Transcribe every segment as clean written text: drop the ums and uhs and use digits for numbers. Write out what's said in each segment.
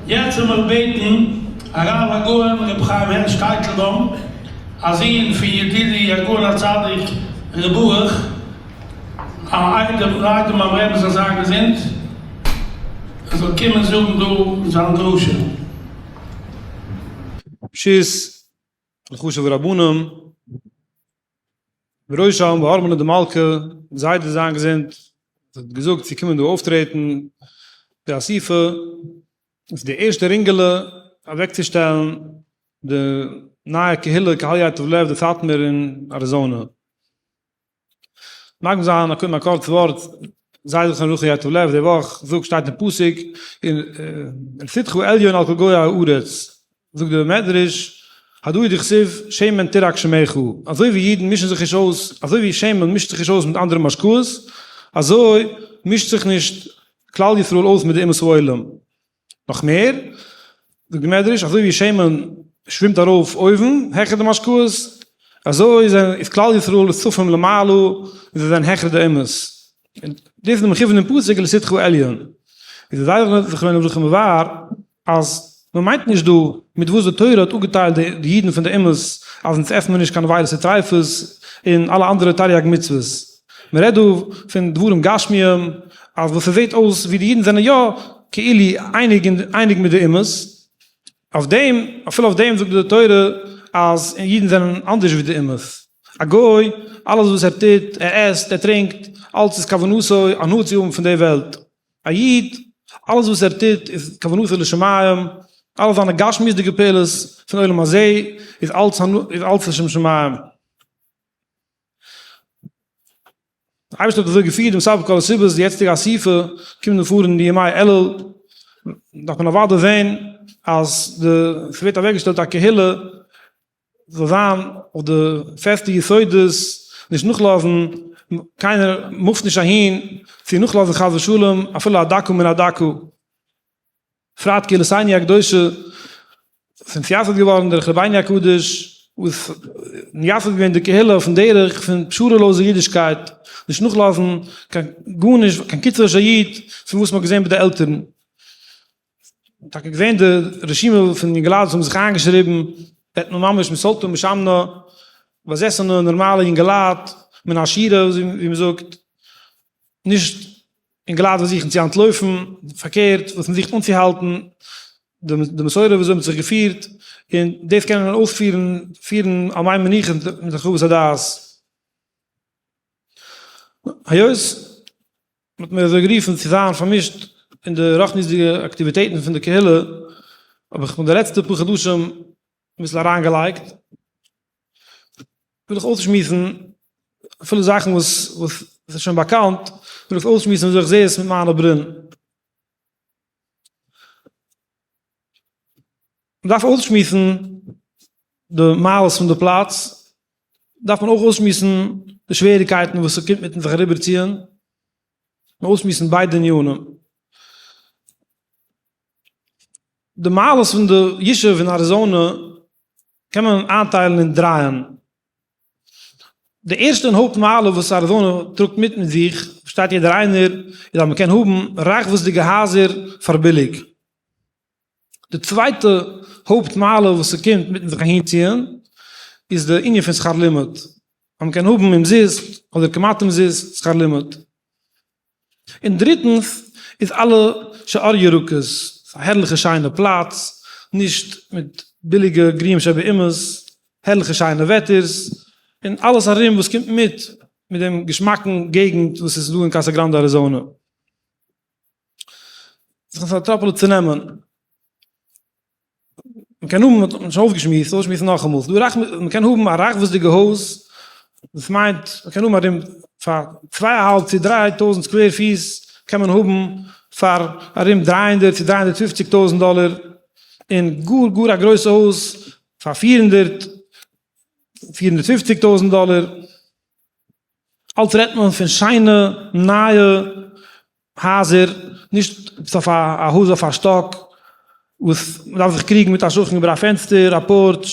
יעצט וועל איך בעטן הרב הגאון רבי חיים הערש טייטלבוים, א זון פון ידידי הגאון הצדיק ר' ברוך, א איידעם ביים רבי'ן זאל זיין געזונט, ער זאל קומען זאגן דא זיין דרשה. פשיס, חשוב'ע רבנים, בראשם בארמנא דמלכא, זיידע זיין געזונט, האט געזאגט צו קומען דא אויפטרעטן די אסיפה, איז די ערשטע רינגעלע אוועקצושטעלן די נייע קהילה קהל יטב לב דסאטמאר אין אריזאנע. מקדים זיין א קודם א קורץ ווארט, זייט זיך רוחי יטב לב די וואך זאגט שטייט אין פסוק און ולתתך עליון על כל גויי הארץ, זאגט דער מדרש הדא הוא דכתיב שמן תרק שמך, אזוי ווי אידן מישן זיך נישט אויס, אזוי ווי שמן מישט זיך נישט אויס מיט אנדערע משקאות, אזוי מישט זיך נישט כלל ישראל אויס מיט די אומות העולם. נאך מער, זאגט די מדרש, אזוי ווי שמן שווימט ארויף אויבן העכער די משקאות, אזוי איז כלל ישראל צפים למעלה און זיי זענען העכער די אומות. און דאס איז די מכוון אין פסוק ולתתך עליון. איז די זיידע זכרונו לברכה מבאר אז מען מיינט נישט דא מיט וואס די תורה האט אפגעטיילט די אידן פון די אומות אז אונז עסן מיר נישט קיין נבילות וטריפות און אלע אנדערע תרי"ג מצוות. מען רעדט דא פון דברים גשמיים אז וואס ס'זעט אויס ווי די אידן זענען יא כאילו אייניג אייניג מיט די אומות, אויף דעם, אפילו אויף דעם זאגט די תורה אז אידן זענען אנדערש ווי די אומות. א גוי, אלעס וואס ער טוט, ער עסט, ער טרינקט, אלץ איז כוונתו הנאה צו האבן פון די וועלט. א איד, אלעס וואס ער טוט איז כוונתו לשמים, אלע זיינע גשמיות'דיגע פעולות פון עולם הזה איז אלץ איז אלץ לשם שמים. דער אייבערשטער האט אזוי געפירט דעם סך הכל הסיבות די יעצטיגע אסיפה קומט דא פאר אין די ימי אלול, דארף מען אוודאי זען אז די ס'ווערט אוועקגעשטעלט א קהילה זאל זיין אויף די פעסטע יסודות, נישט נאכלאזן, קיינער מופט נישט אהין צו נאכלאזן חס ושלום אפילו א דקה מן הדקה. בפרט קהילתינו הקדושה איז נתייסד געווארן דורך רבינו הקדוש וואס מייסד געווען די קהילה אויפן דרך פון פשרה'לאזע אידישקייט, נישט נאכלאזן קיין גארנישט קיין קיצור איד פון וואס מ'האט געזען ביי די עלטערן. טאקע געזען די רשימה פון יונגעלייט וואס האבן זיך איינגעשריבן, רעדט מען ממש מסלתה ומשמנה, באזעסענע נארמאלע יונגעלייט, מן השורה ווי מ'זאגט, נישט אינגעלייט וואס זוכן צו אנטלויפן, פארקערט וואס מען זוכט אנצוהאלטן די מסורה ווי אזוי מען האט זיך געפירט, און דאס קען מען אויספירן פירן על מי מנוחות מיט הרחבת הדעת. היות מען האט מיר אזוי גערופן צו זיין פארמישט אין די רוחניות'דיגע אקטיוויטעטן פון די קהילה, האב איך מיך די לעצטע פאר חדשים אביסל אריינגעלייגט, וויל איך אויסשמועסן אפילו זאכן וואס וואס איז שוין באקאנט, וויל איך אויסשמועסן וויאזוי איך זע עס מיט מיינע ברילן. מ'דארף אויסשמועסן די מעלות פון די פלאץ, דארף מען אויך אויסשמועסן די שוועריקייטן וואס ס'קומט מיטן זיך אריבערציען, און אויסשמועסן ביידע ענינים. די מעלות פון די ישוב אין אריזאנע קען מען איינטיילן אין דרייען. די ערשטע און הויפט מעלה וואס אריזאנע טראגט מיט מיט זיך, פארשטייט יעדער איינער, איז אז מען קען האבן רחבות'דיגע הייזער פאר ביליג. די צווייטע הויפט מעלה וואס ס'קומט מיטן זיך אהינציען, איז די ענין פון שכר לימוד. אז מען קען האבן אומזיסט אדער כמעט אומזיסט שכר לימוד. און דריטנס איז אלע שאר ירקות, ס'איז א הערליכע שיינע פלאץ, נישט מיט ביליגע גרועים שבאומות, הערליכע שיינע וועטערס, און אלעס ארום וואס קומט מיט מיט דעם געשמאקן געגנט וואס איז דא אין קאסא גראנדע אריזאנע. זיך א טראפעלע צונעמען. מען קען האבן, האט מען שוין אויסגעשמועסט, אויסשמועסן נאכאמאל, ס'דא רחמ, מען קען האבן א רחבות'דיגע הויז, דאס מיינט מען קען האבן ארום פאר צוויי א האלב צו 3000 square פיס קען מען האבן פאר ארום 300 צו 350 טויזנט דאלער, און גאר גאר א גרויסע הויז פאר 400, 450 טויזנט דאלער. אלץ רעדט מען פון שיינע נייע הייזער, נישט עפעס אויף א הויז אויף א שטאק וואס מען דארף זיך קריגן מיט א שכן איבער א פענסטער, א porch,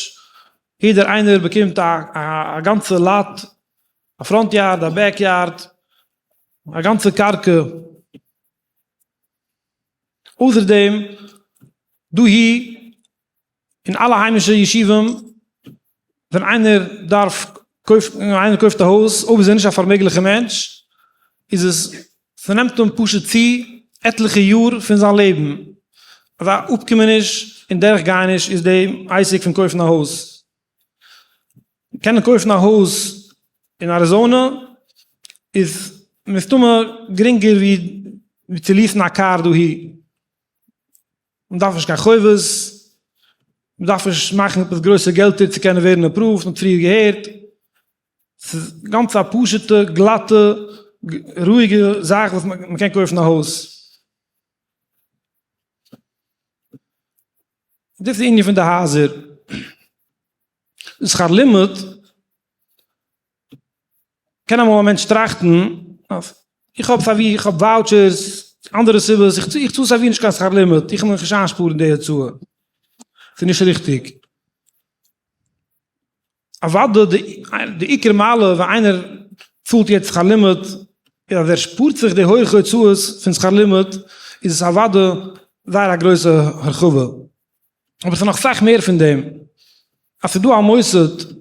יעדער איינער באקומט א גאנצע lot, א front yard, א back yard, א גאנצע קרקע. אויסער דעם. דאהי אין אלע היימישע ישובים ווען איינער דארף קויפן איינער קויפט א הויז אויב איז ער נישט א פארמעגליכע מענטש איז עס ס'נעמט אים פשוט צו עטליכע יאר פון זיין לעבן אזא אפקומעניש און דורכגייעניש איז די עסק פון קויפן א הויז. קענען קויפן א הויז אין אריזאנע איז מסתמא גרינגער ווי צו lease ן א קאר דאהי. מען דארף נישט קיין חובות, מען דארף נישט מאכן עפעס גרויסע געלטער צו קענען ווערן approved, מען האט פריער געהערט, ס'איז גאנץ א פשוטע גלאטע רואיגע זאך וואס מען קען קויפן א הויז. דאס איז די ענין פון די הייזער. די שכר לימוד קען אמאל א מענטש טראכטן אז איך האב סייווי, איך האב vouchers, אנדערע סיבות, איך צאל סייווי נישט קיין שכר לימוד, איך וויל מיך נישט איינשפארן די הוצאה. ס'איז נישט ריכטיג. אוודאי די עיקר מעלה ווען איינער צאלט יעצט שכר לימוד איז אז ער שפארט זיך די הויכע הוצאות פון שכר לימוד, איז עס אוודאי זייער א גרויסע הרחבה. אבער ס'איז נאך סאך מער פון דעם, אז ס'איז דא א מוסד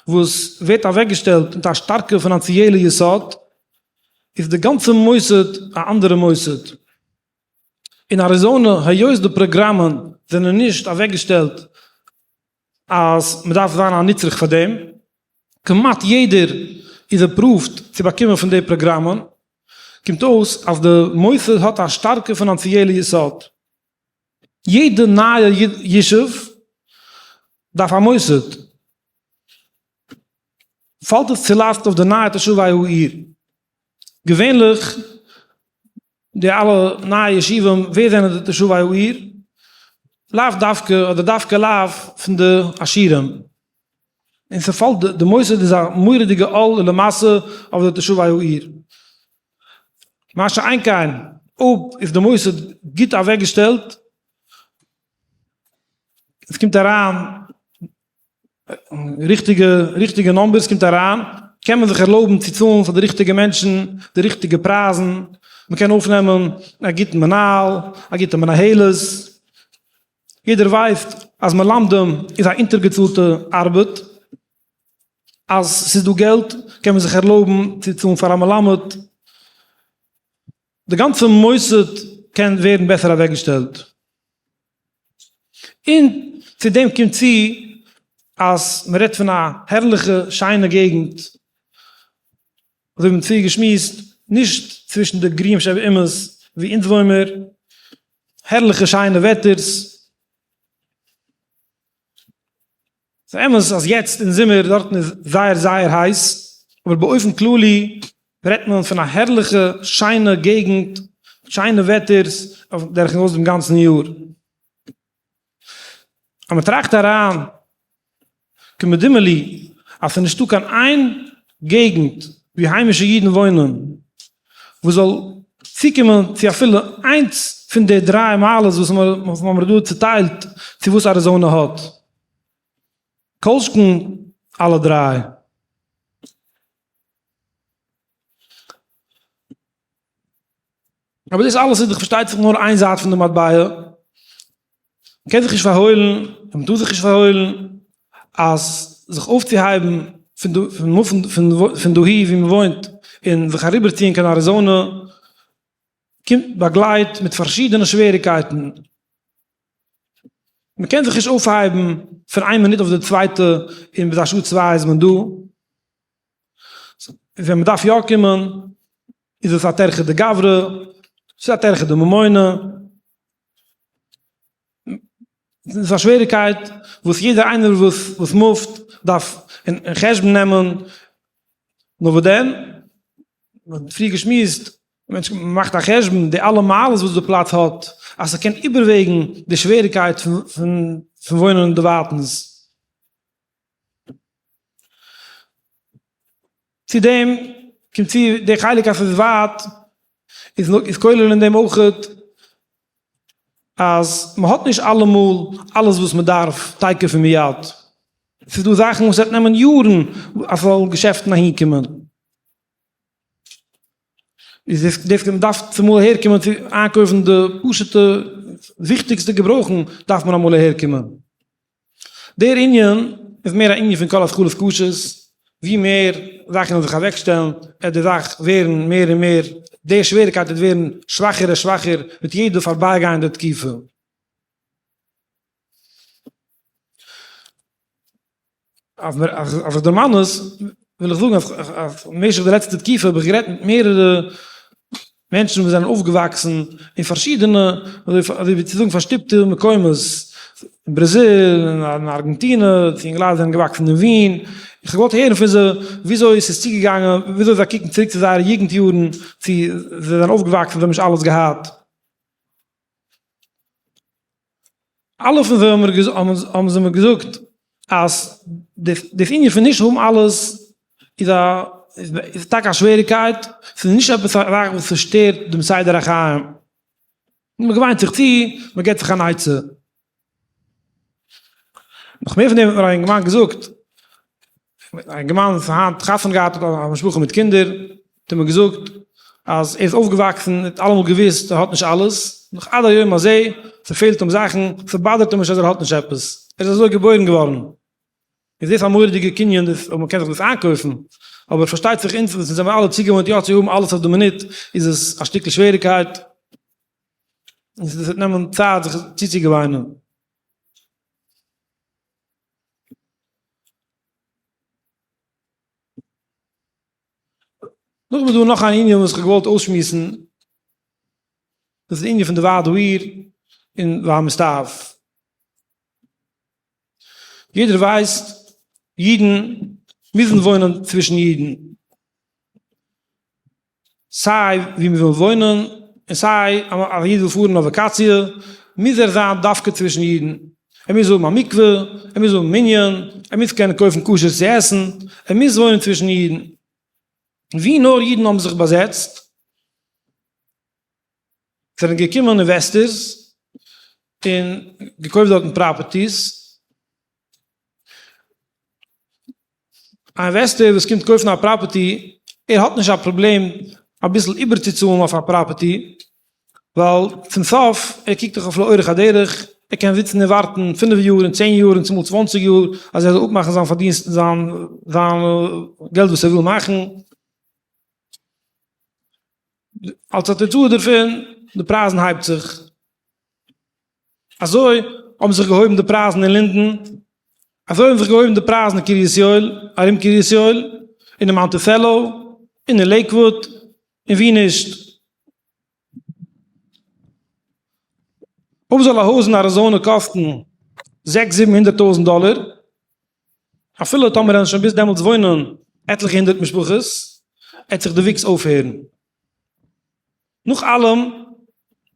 וואס ווערט אוועקגעשטעלט מיט א שטארקע פינאנציעלע יסוד, איז די גאנצע מוסד א אנדערע מוסד. אין אריזאנע, היות די פראגראמען זענען נישט אוועקגעשטעלט אז מ'דארף זיין א נצרך פאר דעם, כמעט יעדער איז approved צו באקומען פון די פראגראמען, קומט אויס אז די מוסד האט א שטארקע פינאנציעלע יסוד. יעדע נייע ישוב דארף א מוסד. פאלט עס צו לאסט אויף די נייע תושבי העיר. געווענליך די אלע נייע ישובים, ווער זענען די תושבי העיר? לאו דווקא אדער דווקא לאו פון די עשירים. און ס'פאלט די מוסד איז א מורא'דיגע עול ולמשא אויף די תושבי העיר. מה שאין כן אויב איז די מוסד גוט אוועקגעשטעלט, עס קומט אריין ריכטיגע ריכטיגע numbers קומט אריין, קען מען זיך ערלויבן צו צאלן פאר די ריכטיגע מענטשן די ריכטיגע פרייזן, מען קען אויפנעמען א גוטן מנהל, א גוטע מנהלת, יעדער ווייסט אז מלמדים איז א אונטערגעצאלטע ארבעט, אז ס'איז דא געלט קען מען זיך ערלויבן צו צאלן פאר א מלמד, די גאנצע מוסד קען ווערן בעסער אוועקגעשטעלט, און צו דעם קומט צו אז מען רעדט פון א הערליכע שיינע געגנט, אזוי ווי מ'האט פריער געשמועסט, נישט צווישן די גרועים שבאומות ווי אונז וואוינמער, הערליכע שיינע וועטערס. ס'איז אמת אז יעצט אין זומער דארטן איז זייער זייער הייס, אבער באופן כללי רעדט מען פון א הערליכע שיינע געגנט, שיינע וועטערס דורכאויס דעם גאנצן יאר. אז מ'טראכט אריין כמדומה לי אז ס'איז נישטא קיין איין געגנט וואו היימישע אידן וואוינען וואס זאל צוקומען צו אפילו איינס פון די דריי מעלות וואס מ'האמיר דא צוטיילט צו וואס אריזאנע האט. כל שכן אלע דריי. אבער דאס אלעס איז דאך פארשטייט זיך נאר איין זייט פון די מטבע. מ'קען זיך נישט פארהוילן און מ'טאר זיך נישט פארהוילן אז זיך אויפצוהייבן פון דא פון מופן פון דאהי וואו מ'וואוינט און זיך אריבערציען קיין אריזאנע קומט באגלייט מיט פארשידענע שוועריגקייטן. מ'קען זיך נישט אויפהייבן פון איין מינוט אויף די צווייטע און ביז א שעה צוויי איז מען דא. ווען מ'דארף יא קומען איז עס א טרחה דגברא, ס'איז א טרחה דממונא, ס'איז א שוועריקייט וואס יעדער איינער וואס וואס מופט דארף אין חשבון נעמען, נאר וואס דען, מ'האט פריער געשמועסט, מענטש מאכט א חשבון די אלע מעלות וואס די פלאץ האט, אז ס'קען איבערוועגן די שוועריקייט פון פון וואוינען אין די ווייטנס. צו דעם קומט צו די חלק אז ס'איז ווייט, איז כולל אין דעם אויכעט אז מ'האט נישט אלעמאל אלעס וואס מ'דארף תיכף ומיד, ס'איז דא זאכן וואס וועט נעמען יארן אז ס'זאל געשעפטן אהינקומען. איז דאס דאס מען דארף צומאל אהער קומען צו איינקויפן די פשוטע. וויכטיגסטע געברויכן דארף מען אמאל אהערקומען. דער ענין איז מער א ענין פון כל התחלות קשות, ווי מער זאכן וועלן זיך אוועקשטעלן וועט די זאך ווערן מער און מער, די שוועריקייט וועט ווערן שוואכער און שוואכער מיט יעדע פארבייגייענדע תקופה. אז איך דערמאן עס, וויל איך זאגן אז במשך די לעצטע תקופה האב איך גערעדט מיט מערערע מענטשן וואס זענען אויפגעוואקסן אין פארשידענע, אזוי ווי צו זאגן פארשטופטע מקומות, אין בראזיל, אין ארגענטינע, צו אינגעלייט זענען געוואקסן אין ווין, איך האב געוואלט הערן פון זיי וויאזוי עס איז צוגעגאנגען, וויאזוי זיי קוקן צוריק צו זייערע יוגנט יארן, צו זיי זענען אויפגעוואקסן זיי האבן נישט אלעס געהאט. אלע פון זיי האבן זיי מיר געזאגט אז דאס ענין פון נישט האבן אלעס איז א איז טאקע א שוועריקייט, ס'איז נישט עפעס א זאך וואס צושטערט דעם סדר החיים, מען געוויינט זיך צו, מען געבט זיך אן עצה. נאך מער פון דעם האט מיר א אינגערמאן געזאגט, א אינגערמאן וואס האט היינט חתונה געהאט האט א משפחה מיט קינדער, האט ער מיר געזאגט אז ער איז אויפגעוואקסן, ער האט אלעמאל געוואוסט ער האט נישט אלעס, נאך עד היום הזה, ס'פעלט אים זאכן, ס'באדערט אים נישט אז ער האט נישט עפעס, ער איז אזוי געבוירן געווארן. איז דאס א מורא'דיגע קנין דאס אויב מ'קען זיך דאס איינקויפן, אבער פארשטייט זיך אונז וואס זעמיר אלע צוגעוואוינט יא צו האבן אלעס אויף די מינוט, איז עס א שטיקל שוועריקייט, און ס'וועט נעמען צייט זיך צוצוגעוויינען. נאכדעם איז דא נאך אן ענין וואס איך האב געוואלט אויסשמועסן, דאס איז די ענין פון די ועד העיר און והמסתעף. יעדער ווייסט, אידן מוזן וואוינען צווישן אידן. סיי ווי מען וויל וואוינען און סיי אז א איד וויל פארן אויף וואקאציע מוז ער זיין דווקא צווישן אידן, ער מוז האבן א מקווה, ער מוז האבן מנין, ער מוז קענען קויפן כשר צו עסן, ער מוז וואוינען צווישן אידן. ווי נאר אידן האבן זיך באזעצט זענען געקומען investors און געקויפט דארטן properties, א investor וואס קומט קויפן א property, ער האט נישט א פראבלעם אביסל איבערצוצאלן אויף א property, ווייל צום סוף, ער קוקט דאך אויף לאורך הדרך, ער קען זיצן און ווארטן פינף יאר און צען יאר און צומאל צוואנציג יאר אז ער זאל אפמאכן זיין פארדינסט זיין זיין געלט וואס ער וויל מאכן. אלס א תוצאה דערפון, די פרייזן הייבט זיך. אזוי האבן זיך געהויבן די פרייזן אין לינדען, אזוי האבן זיך געהויבן די פרייזן אין קרית יואל, ארום קרית יואל, און אין מאנטיסעלאו, און אין לעיקוואוד, און ווי נישט. אויב זאל א הויז אין אריזאנע קאסטן זעקס זיבן הונדערט טויזנט דאלער, אפילו טאמער וועלן שוין ביז דעמאלטס וואוינען עטליכע הונדערט משפחות, עט זיך די וואוקס אויפהערן. נאך אלעם,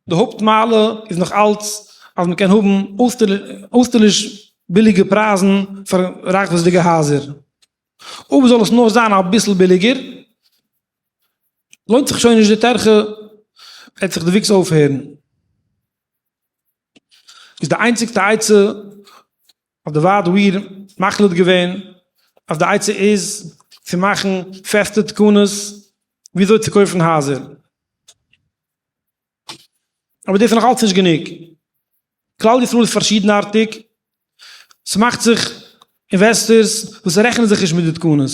די הויפט מעלה איז נאך אלץ אז מען קען האבן אויסטערליש ביליגע פרייזן פאר רחבות'דיגע הייזער. אויב זאל עס נאר זיין אביסל ביליגער, לוינט זיך שוין נישט די טרחה, וועט זיך די וואוקס אויפהערן. איז די איינציגסטע עצה האט די ועד העיר מחליט געווען אז די עצה איז צו מאכן פעסטע תקנות וויאזוי צו קויפן הייזער. אבער דאס איז נאך אלץ נישט גענוג. כלל ישראל איז פארשידנארטיג, ס'מאכט זיך investors וואס רעכענען זיך נישט מיט די תקנות.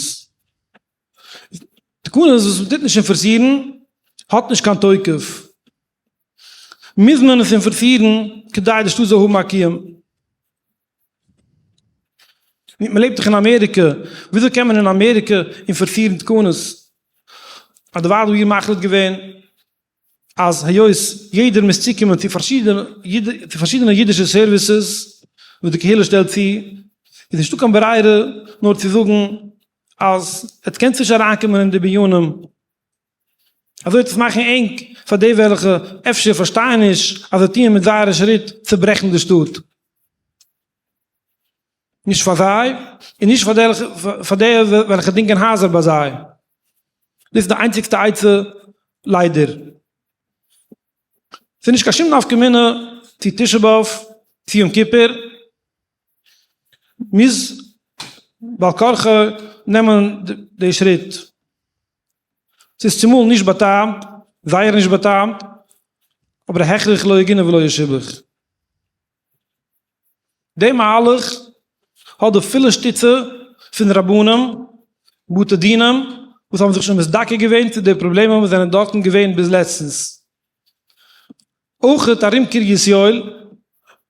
תקנות וואס מ'טוט נישט אינפארסירן האט נישט קיין תוקף. מוז מען עס אינפארסירן כדי די שטאט זאל האבן א קיום. מען לעבט דאך אין אמעריקע, וויאזוי קען מען אין אמעריקע אינפארסירן תקנות? האט די ועד העיר מחליט געווען אז היות יעדער מוז צוקומען צו פארשידענע אידישע services וואס די קהילה שטעלט צו, איז נישטא קיין ברירה נאר צו זאגן אז עטס קענטס נישט אריינקומען אין די בנינים אזוי וועט עס מאכן ענג פאר די וועלכע אפשר פארשטייען נישט אז זיי טוען מיט זייערע שריט צוברעכן די שטאט. נישט פאר זיי, און נישט פאר די וועלכע דינגען הייזער ביי זיי. דאס איז די איינציגסטע עצה ליידער. ס'איז נישט קיין שום נפקא מינה צו תשעה באב צו יום כיפור, מוז בעל כרחו נעמען די שריט. ס'איז צומאל נישט בא'טעמ'ט, זייער נישט בא'טעמ'ט. אבער ההכרח לא יגונה ולא ישובח. די מהלך האט די פולע שטיצע פון רבנים, בתי דינים וואס האבן זיך שוין מזדקק געווען צו די פראבלעמען וואס זענען דארטן געווען ביז לעצטנס. אויכעט ארום קרית יואל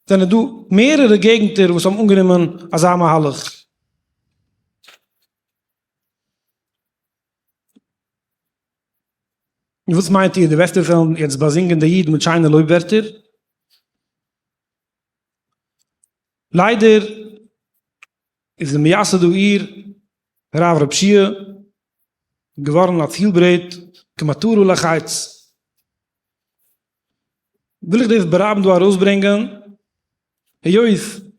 זענען דא מערערע געגנטער וואס האבן אנגענומען אזא מהלך. און וואס מיינט איר, די וועסטערס וועלן יעצט באזינגען די איד מיט שיינע לויב ווערטער? ליידער איז די מייסד העיר הרב ר' שיע געווארן א צילברעט כמטרה לחיץ. וויל איך דאס ברבים דא ארויסברענגען, היות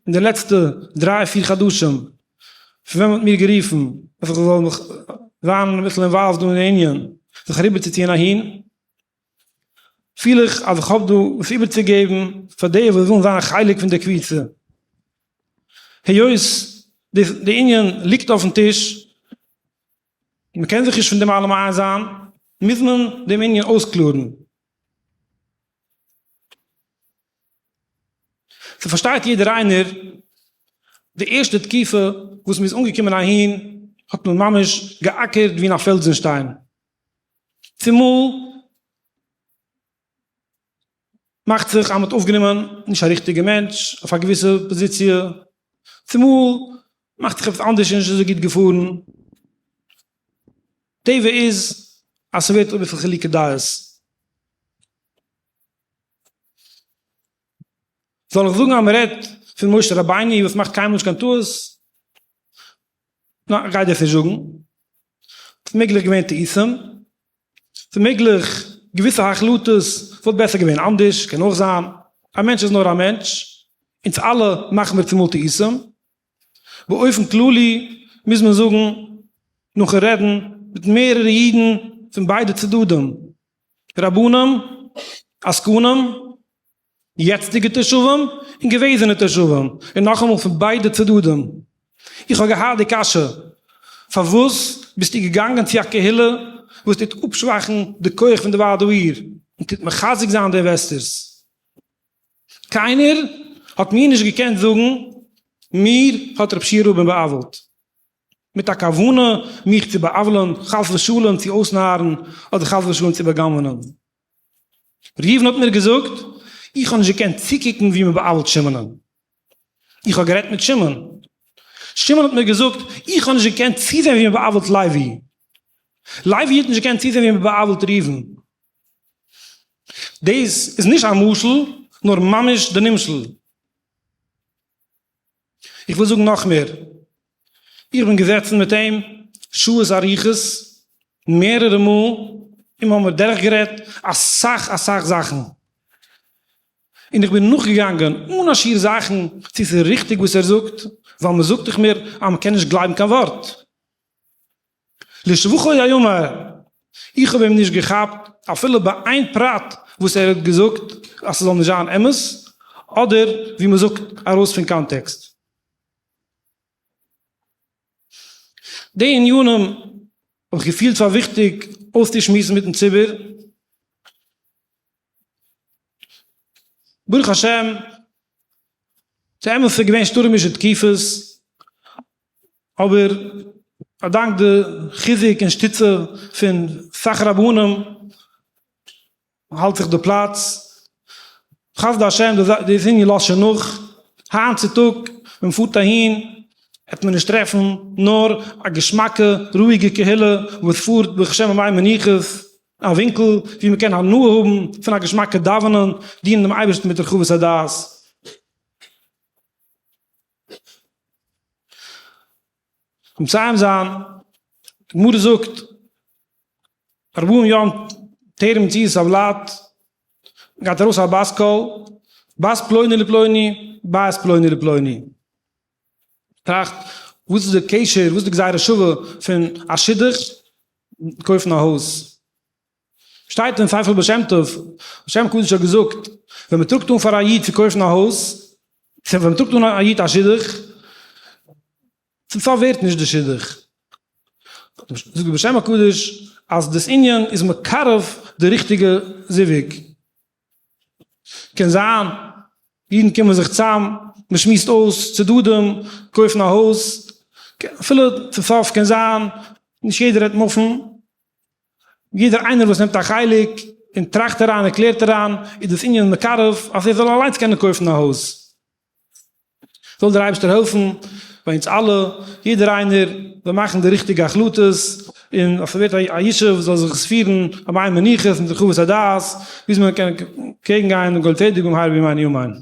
אין די לעצטע דריי פיר חדשים פון ווען מ'האט מיר גערופן אז איך זאל מיך זיין אביסל involved דא אין די ענין, זיך אריבערצוציען אהין, פיל איך אז איך האב דא וואס איבערצוגעבן פאר די וואס ווילן זיין א חלק פון די קבוצה. היות די ענין ליגט אויפן טיש, און מ'קען זיך נישט פון דעם אלעם איינזיין, מוז מען דעם ענין אויסקלארן. ס'פארשטייט יעדער איינער, די ערשטע תקופה וואס מ'איז אנגעקומען אהין האט מען ממש געאקערט ווי אין א פעלזנשטיין. צומאל מאכט זיך אז מ'האט אויפגענומען נישט א ריכטיגע מענטש אויף א געוויסע פאזיציע, צומאל מאכט זיך עפעס אנדערש איז נישט אזוי גוט געפארן, טבע איז אז ס'ווערט אביסל חילוקי דעות. זאל איך זאגן אז מ'רעדט פון משה רבינו וואס מאכט קיינמאל נישט קיין טעות? ניין, איך גיי דאס נישט זאגן. ס'איז מעגליך געווען טעותים. ס'איז מעגליך געוויסע החלטות וואלט בעסער געווען אנדערש, קען אויך זיין. א מענטש איז נאר א מענטש. אונז אלע מאכן מיר צומאל טעותים. באופן כללי מוז מען זאגן, נאכן רעדן מיט מערערע אידן פון ביידע צדדים, רבנים, עסקנים, יעצטיגע תושבים און געוועזענע תושבים, און נאכאמאל פון ביידע צדדים. איך האב געהאט די קשיא, פארוואס ביסטו געגאנגען צו א קהילה וואס טוט אפשוואכן די כח פון די ועד העיר און טוט מחזק זיין די investors? קיינער האט מיר נישט געקענט זאגן, מיר האט רב שיע רובין בא'עוול'ט, מיט א כוונה מיך צו בא'עוול'ן, חס ושלום צו אויסנארן, אדער חס ושלום צו בא'גנב'נען. ראובן האט מיר געזאגט, איך האב נישט געקענט צוקוקן ווי מען בא'עוול'ט שמעונ'ען. איך האב גערעדט מיט שמעון. שמעון האט מיר געזאגט, איך האב נישט געקענט צוזען ווי מען בא'עוול'ט לוי. לוי האט נישט געקענט צוזען ווי מען בא'עוול'ט ראובן. דאס איז נישט א משל, נאר ממש די נמשל. איך וויל זאגן נאך מער, איך בין געזעצן מיט אים שעות ארוכות, מערערע מאל, און מ'האמיר דורכגערעדט אסאך אסאך זאכן, און איך בין נאכגעגאנגען אן א שיעור זאכן צו ס'איז ריכטיג וואס ער זאגט, ווייל מ'זאגט דאך מיר אז מ'קען נישט גלייבן קיין ווארט. לשבחו יאמר, איך האב אים נישט געכאפט אפילו ביי איין פרט וואס ער האט געזאגט אז ס'זאל נישט זיין אמת, אדער ווי מ'זאגט ארויס פון קאנטעקסט. די ענינים האב איך געפילט פאר וויכטיג אויסצושמועסן מיטן ציבור. ברוך השם, ס'אמת ס'איז געווען שטורעמישע תקופות, אבער אדאנק די חיזוק און שטיצע פון סאך רבנים האלט זיך די פלאץ, חסדי השם די ענין לאזט שוין נאך, היינט צו טאג ווען מ'פארט אהין וועט מען נישט טרעפן נאר א געשמאקע רואיגע קהילה וואס פארט ברוך השם ביי מנוחות, א ווינקל ווי מען קען הנאה האבן פון א געשמאקע דאווענען, דינען דעם אייבערשטן מיט רחבות הדעת. מסיים זיין, די גמרא זאגט, ארבעים יום טרם יציאת הולד, גייט ארויס א בת קול, בת פלוני לפלוני, בית פלוני לפלוני. טראכט, וואס איז די קשר, וואס איז די גזירה שווה פון א שידוך און קויפן א הויז? שטייט אין ספר בעל שם טוב, בעל שם הקדוש האט געזאגט, ווען מען טראגט אן פאר א איד צו קויפן א הויז, ווען מען טראגט אן א איד א שידוך, צום סוף ווערט נישט די שידוך. זאגט דער בעל שם הקדוש אז דאס ענין איז מקרב די ריכטיגע זיווג. קען זיין אידן קומען זיך צאם, מען שמועסט אויס צדדים, קויפן א הויז, אפילו צום סוף קען זיין נישט יעדער וועט מופן, יעדער איינער וואס נעמט א חלק און טראכט אריין און קלערט אריין איז דאס ענין מקרב אז ער זאל אליינס קענען קויפן א הויז. זאל דער אייבערשטער העלפן ביי אונז אלע, יעדער איינער זאל מאכן די ריכטיגע החלטות, און אז ס'ווערט א ישוב זאל זיך עס פירן ביי מנוחות מיט רחבות הדעת, ביז מען קען קעגן גיין דעם גואל צדק במהרה בימינו אמן.